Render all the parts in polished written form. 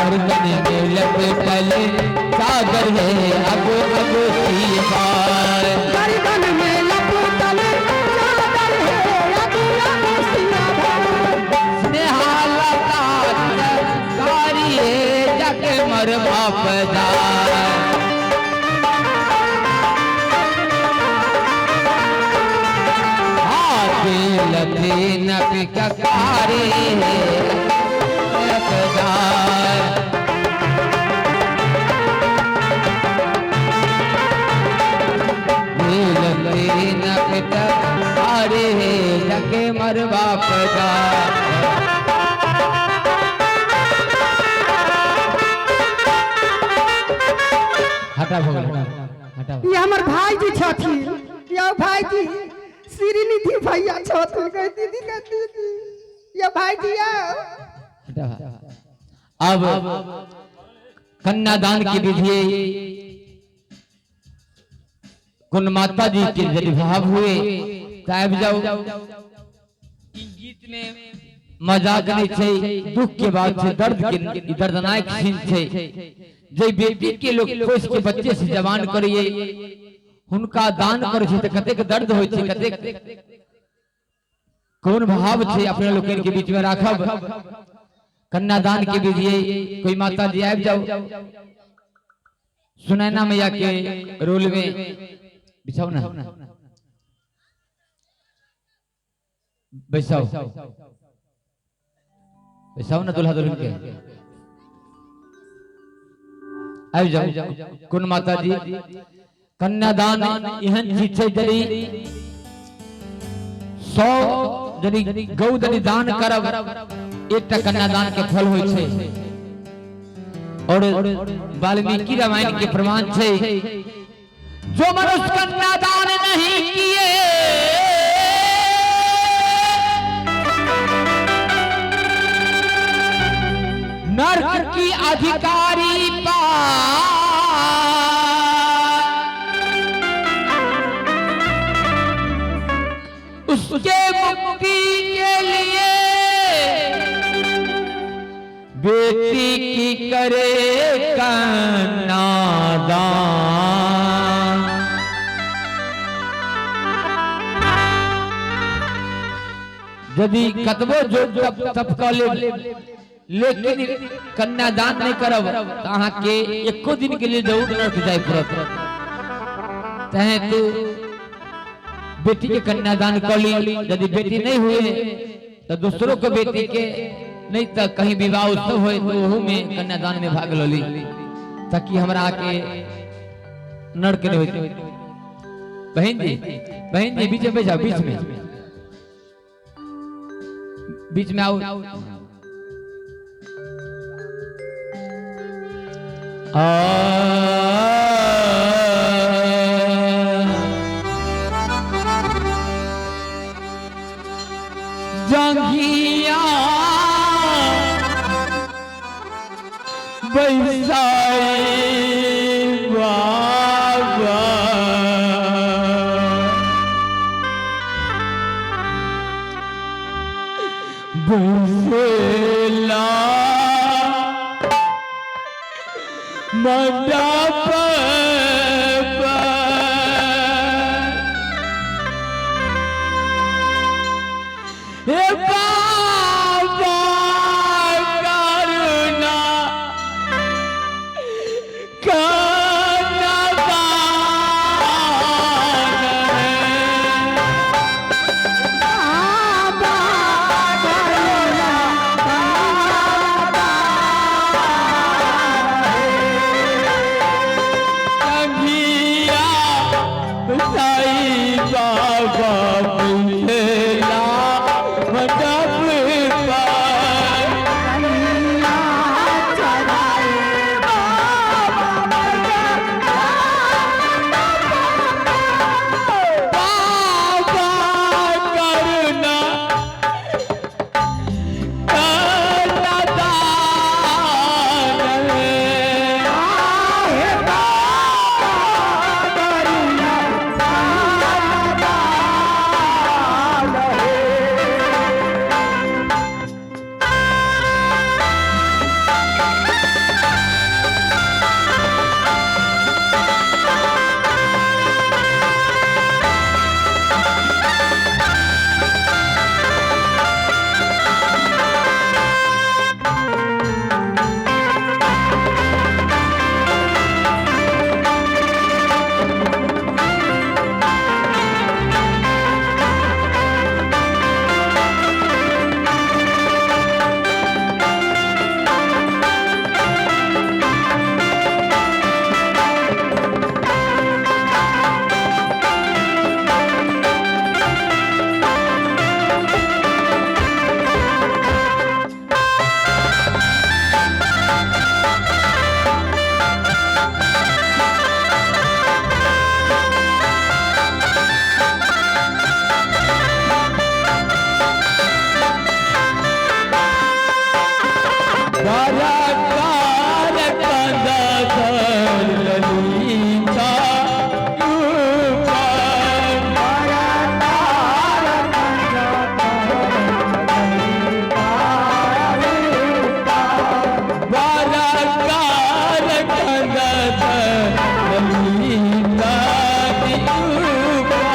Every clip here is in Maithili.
गर्दन में लपटल चादर है अब अब सिया। गर्दन में लपटल चादर है अब अब सिया। स्नेहालता कारी है जाके मर बाप जाए। कारी जाके मर बाप जाए। हटा भगवान हटा। ये हमर भाईजी छथिन, यौ भाईजी श्रीनिधि भैया छथिन। कह दीदी, कह दीदी, ये भाईजी आओ। हटा। अब कन्यादान की विधि कुन माता जी के यदि भाव हुए तो आबि जाओ। ई गीत में मजाक नहीं छै, दुख के बात छै, दर्द के दर्दनाक सीन छै। जे बेटी के लोग पोस के बच्चे से जवान करिए, हुनका दान करै छै तऽ कतेक दर्द होइ छै, कतेक कोन भाव छै अपने लोकनि के बीच में राखब। कन्यादान के विधि कोई माता जी आबि जाओ। सुनैना मैया के रोल में बिछाओ ना, बैसाओ बैसाओ ना दुल्हा दुल्हन के आबि जाओ। कोन माता जी कन्यादान एहन चीज छै, यदि 100 यदि गौ यदि दान करब एकटा कन्यादान के फल होइ छै। और वाल्मीकि रामायण के प्रमाण छै, जो मनुष्य कन्यादान नहीं किए नर्क की अधिकारी पा, उसके मुक्ति के लिए बेटी की करे कन्यादान। यदि कतबो जो तप तप कऽ लेब लेकिन कन्यादान नहीं करब तऽ अहाँके एको दिन के लिए जरूर नर्क जाय पड़त। तहें तू बेटी के कन्यादान कऽ ली। यदि बेटी नहीं हुए तो दूसरों के बेटी के, नहीं तो कहीं विवाह उत्सव होए तो ओहू में कन्यादान में भाग लली, ताकि हमरा के नर्क नहीं होते। बहन जी, बहन जी बीच में बैठ जाओ, बीच में, बीच में आओ। आ जंघिया बैसाई बाबा बैसेला मंडप पर। हे बाबा करुणा कन्यादान बाबा करुणा कन्यादान। बरकार कंद ललिता ऊपर। बरकार कंद ललिता ऊपर।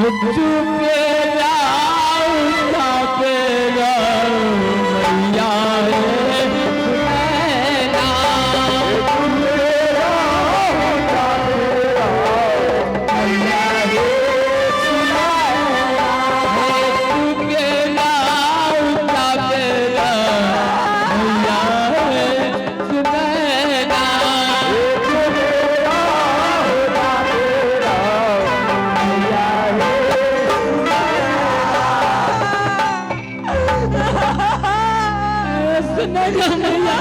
चुपे जाओ चापे मैया हे सुनैना। चुपे जाओ चापे मैया हे सुनैना। सुनैना मैया।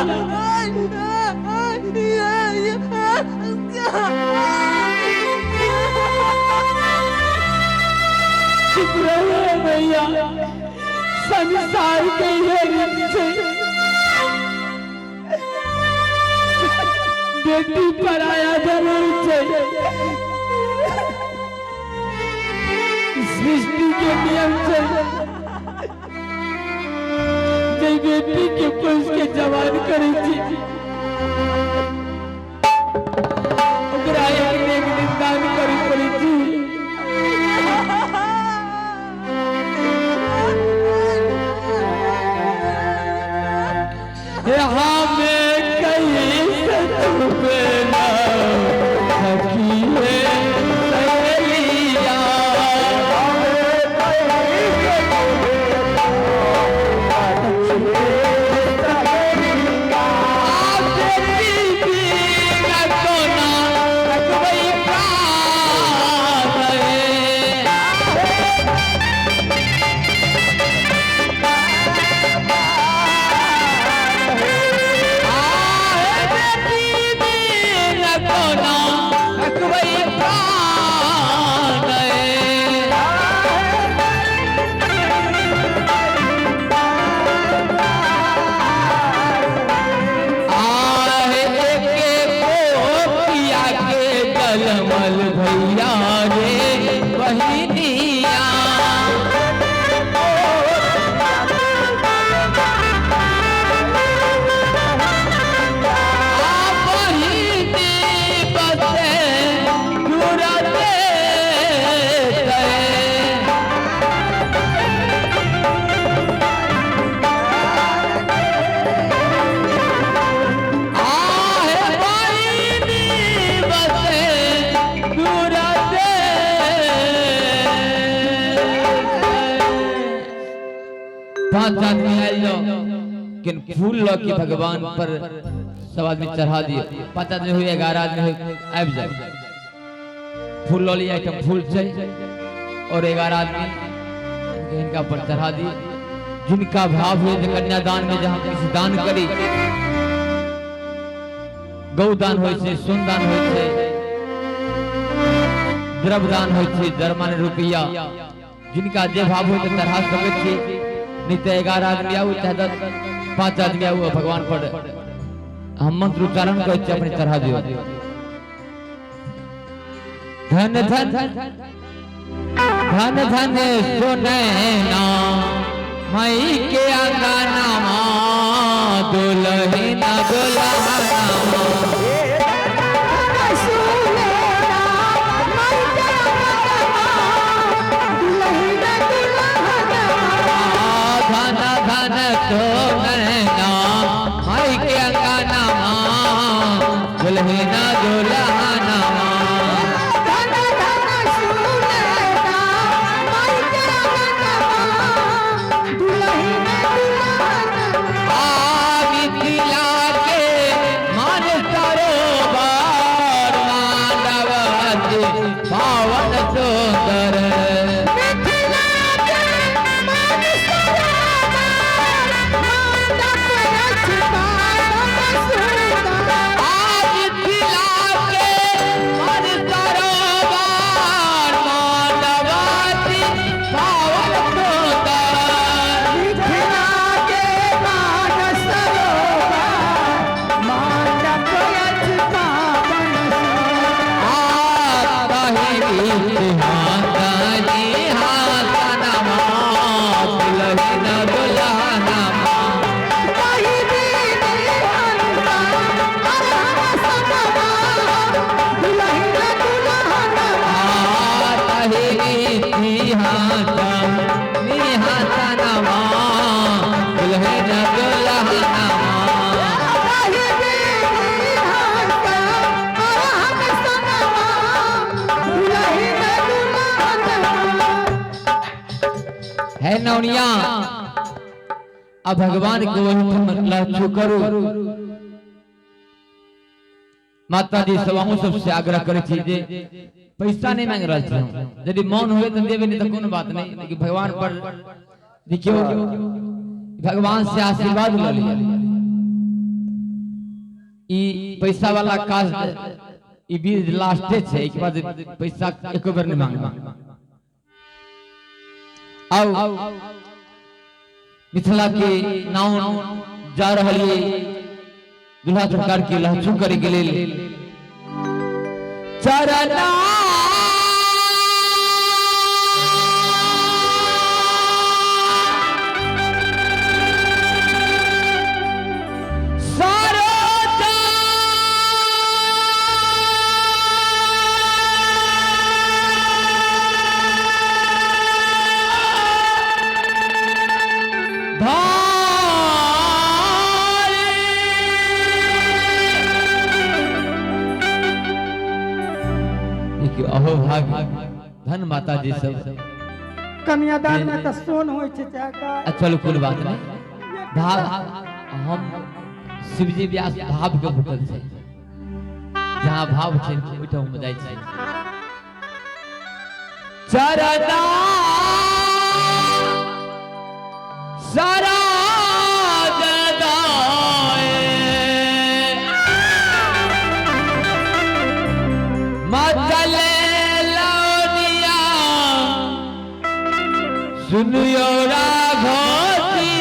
चुप रहो मैया, संसार के ये रीत छै, बेटी पराया जरूर छै। सृष्टि के नियम छै जे बेटी के पोस के जवान करै छी, ओकरा एक ने एक दिन दान करे पड़ै छै। हमें कैसे छुपे ना सखिए सहेलिया। आप बेटी कोना रखबै प्राण हे। आहे बेटी बिन कोना रखबै प्राण हे। आहे एके पोखिया के जलमल भैया रे बहिनिया। आ बहिनी बसे दूरते तय। आहे बहिनी बसे दूरते। पांच आदमी आयल जाओ किन फूल ल के भगवान पर सब आदमी चढ़ा दिए। 5 आदमी हुए, 11 आदमी हुए, आबि जाओ। फूल ल लिया, एकटा फूल छै और 11 आदमी इनका पर चढ़ा दिए। जिनका भाव हुए जे कन्यादान में जहाँ किछु दान करी, गौदान होइ छै, सोन दान होइ छै, द्रव्य दान होइ छै, दर माने रुपया, जिनका जे भाव होइ तऽ चढ़ा सकै छी। नहीं तऽ 11 आदमी आउ चाहे 10 5 आदमी आउ, भगवान पर हम मंत्र उच्चारण करै छी, अपने चढ़ा दियौ। धन धन धन धन सुनैना मई के अंगनामा दुल्हिना दुल्हनामा। धन धन सुनैना मई के अंगनामा दुल्हिना दुल्हनामा। आ मिथिला के मान सरोवर मानव अति पावन सुंदर। आ मिथिला के मान सरोवर मानव अति पावन सुंदर। आ कही हाथनी हाथनमा दुल्हिन दुल्हनमा। आ कही है नौनिया, अब भगवान के वही लहछू करू। माता जी सब अहूँ सबसे आग्रह करे छी जे पैसा नहीं मांग रहल छी हम। यदि मन हुए तो देबे, नहीं तो कोनो बात नहीं, लेकिन भगवान पर देखियो, भगवान से आशीर्वाद ल लिया। ई पैसा वाला काज ई बीज लास्टे छै, एक बाद पैसा एको बेर नहीं मांगब। आउ मिथिला के नाव जा रहल ये दुल्हा सरकार के लहसुन करे के लेल। चरना सरोजा देखियो, अहो भाग धन माता जी सब। कन्यादान में तऽ सोन होइ छै चाहे गाय। चलो कोई बात नहीं, भाव हम शिवजी व्यास भाव के भूखल छै, जहाँ भाव छै ओहिठाम हम जाइ छी। चरना सराज दाए मतले लौनिया सुनियो राघोती,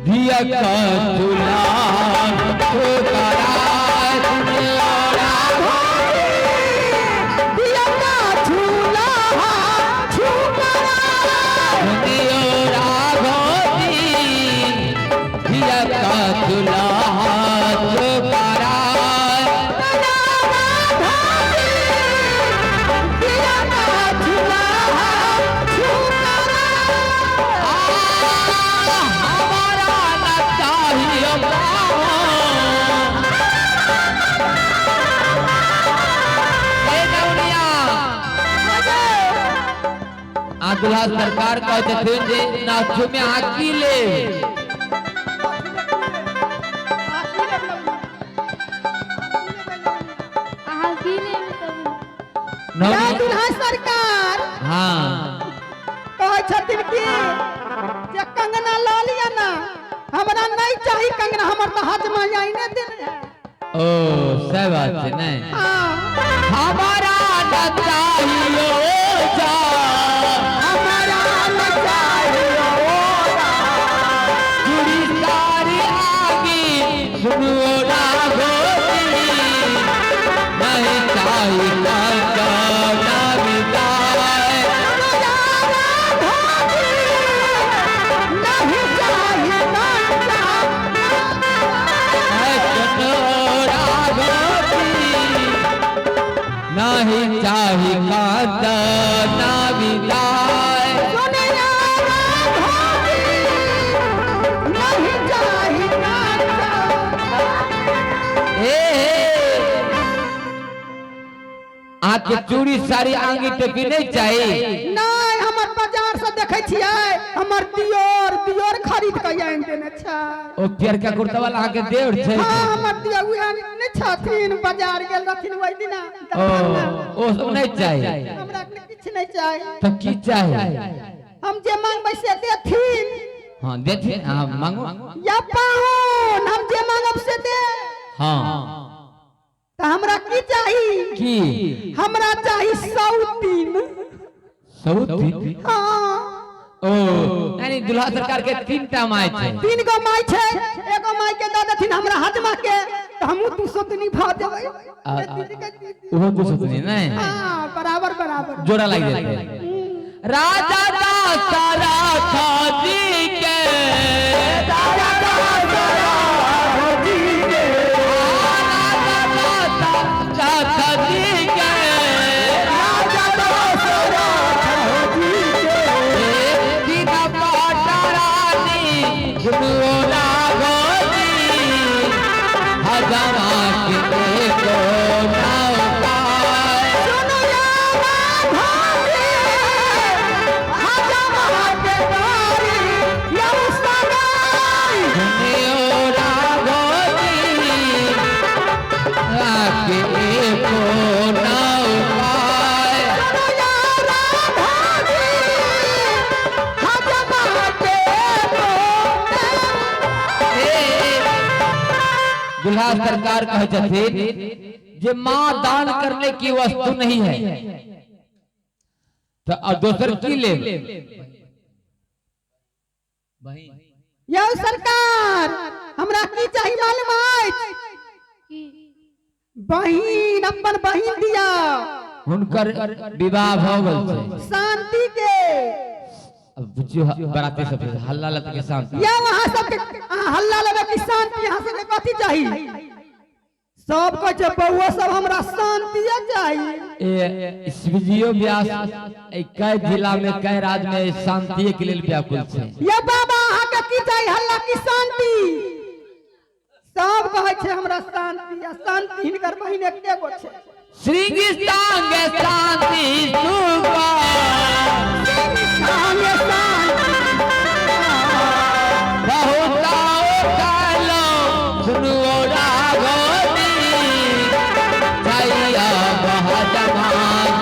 दिया का चूल्हा ठोकरा, सुनियो राघोती, दिया का झूला झूकरा। सुनियो राघोती, दिया का चूल्हा ठोकरा। दिया का झूला झूकरा। हमारा न चाहिए ए नौनिया, आ दुल्हा सरकार कहै छथिन जे नाचू में अहाँ की लेब? अहाँ की लेब तब? जय नौनिया दुल्हा सरकार। हाँ। कहै छथिन कि जे कंगना लऽ लिअ ना, हमरा नहीं चाही कंगना, हमर तऽ हजमा आइने देने है। ओ सही बात छै नहीं? हाँ। हमारा न चाहिए जा, हमारा न चाहिए जुड़ी सारी आगी, सुनो राघोती, नहीं चाहिए कंगना विदाई। नहीं चाहिए कंगना। सुनो राघोती, नहीं चाही कंगना विदाई। सुनिया राघोती, नहीं चाही कंगना। ए आके चूड़ी साड़ी आंगी टोपी नहीं चाहिए? नहीं, हमर बाजार से देखै छियै, हमर दियोर दियोर खरीद के आनि देने छै। ओ पियरका कुर्ता वाला अहाँके देवर छै? हाँ, हमर दिया उएह नहि छथिन, बाजार गेल रहथिन ओहि दिना। ओ ओ सब नहीं चाहिए? हमरा किछु नहि चाही। तो की चाहिए? हम जे मांगबै से देथिन? हाँ देथिन, हाँ मांगो। या पाहुन, हम जे मांगब से दे? हाँ। तऽ हमरा की चाही? की? हमरा चाही 103। 103? हाँ। ओ नहीं नहीं, दुल्हा सरकार के 3 टा माय छै। 3 गो माय छै, एगो माय के दऽ देथिन हमरा हजमा के, तऽ हमहूँ 2 सौतनी भऽ जेबै। ओहो 2 सौतनी नहीं? हाँ, बराबर बराबर। जोड़ा लागि जेतै। राजा दशरथ जी के, राजा दशरथ जी के, राजा दशरथ जी के, राजा दशरथ जी के, बिना पटरानी सुनो राघोजी, हजमा के को नाव पाए। सुनो या दुल्हा सरकार कहै छथिन जे माँ दान करने की वस्तु नहीं है, तो अब दोसर की लेब? बहिन यौ सरकार, हमरा की चाही मालूम अछि? की? बहिन, अपन बहिन दिया। हुनकर विवाह भऽ गेल छै। शांति के। अब बुझियो, बराती सब हल्ला लत के शांति। यौ, अहाँ सबके, अहाँ हल्ला लेबै कि शांति? अहाँ सबके कथी चाही? सब कहै छै, बौआ सब, हमरा शांतिये चाही। ए शिवजियो व्यास ए कई जिला में कई राज्य में शांति के लेल व्याकुल छै। यौ बाबा, अहाँके की चाही, हल्ला की शांति? सब कहै छै हमरा शांति आ शांति। हिनकर बहिन एके गो छै। श्रृंगिस्तांग शांति सुख शांति शांति बहुत कालो सुनो राघोजी जय बहजमा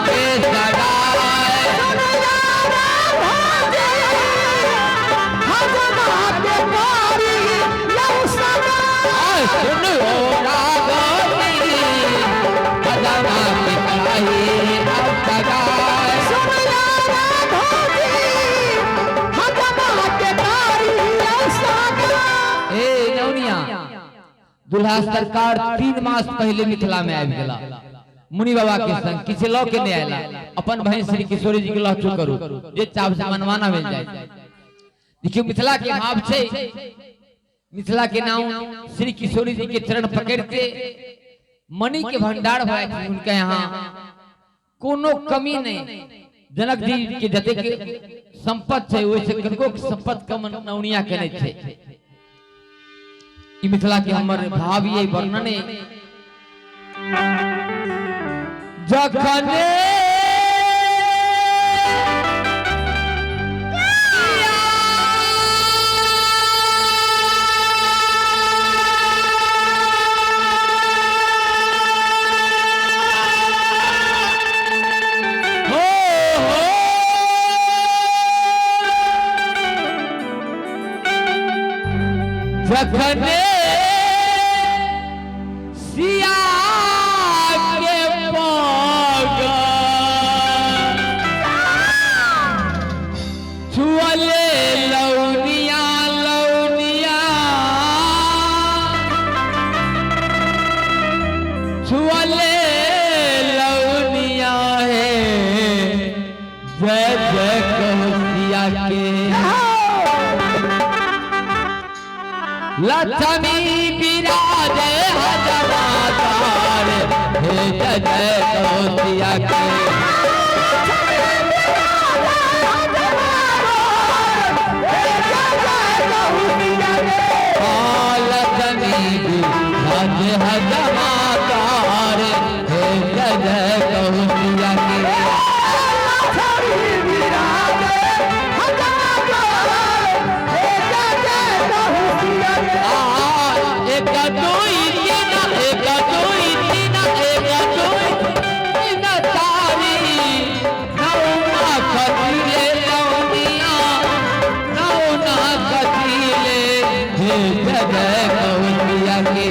के सदाए। सुनो राघोजी बहजमा के सदाए अब सदाए। ए नौनिया, दुल्हा सरकार 3 मास पहले मिथिला में आबि गेला मुनि बाबा के संग, किछु लऽ के नहीं आयला। अपन बहन श्री किशोरी जी के लहचू करू, जे चाव से मनमाना मिल जाए। देखियो, मिथिला के भाव छै, मिथिला के नाम श्री किशोरी जी के चरण पकड़ते मणि के भंडार भए छै। उनके यहाँ कोनो कमी नहीं। जनक जी के जतेक संपत्ति छै, ओहिसे कनको संपत्ति कम नौनिया के नहीं छै। ई मिथिला के हमर भाव, ये वर्णन जखने हो हो जखने सिया के पग छुअले लौनिया, लौनिया छुअले लौनिया है, जय जय कहो सिया के। लक्ष्मी विराजे हजमादार हे, जय जय कहो सिया के। लक्ष्मी विराजे हजमादार हे, जय जय कहो सिया के। एक दुई तीन, एक दुई तीन, एक दुई तीन चारि, नौ खसीले लौनिया, नौ ना खसीले हे, जय जय कहो सिया के।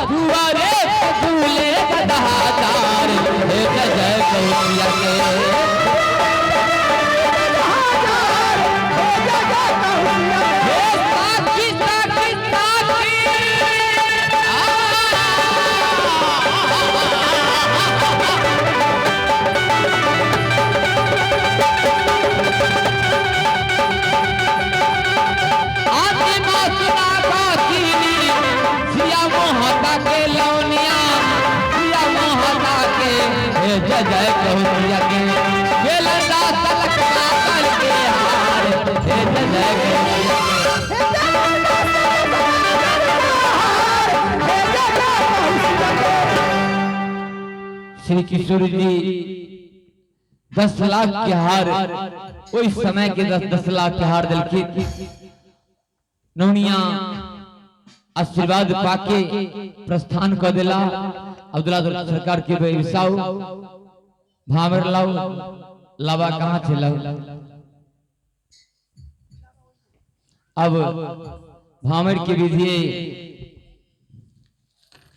दुआरे फूले गदहादार हे, जय जय कहो सिया के। हे साखी साखी साखी आत्मा सुना काकिनी सिया मोहता के लौनिया, सिया मोहता के हे, जय जय कहो सिया के। गेलदा सलक काकल के हार हे, जय जय कहो सिया के। श्री किशोर जी 10 लाख के हार, ओहि समय के 10 10 लाख के हार दिलखिन। नौनिया आशीर्वाद पाके प्रस्थान कर देला। अब्दुल्ला सरकार के बेसाऊ भावर लाओ, लावा कहाँ छे लाओ। अब भावर के विधि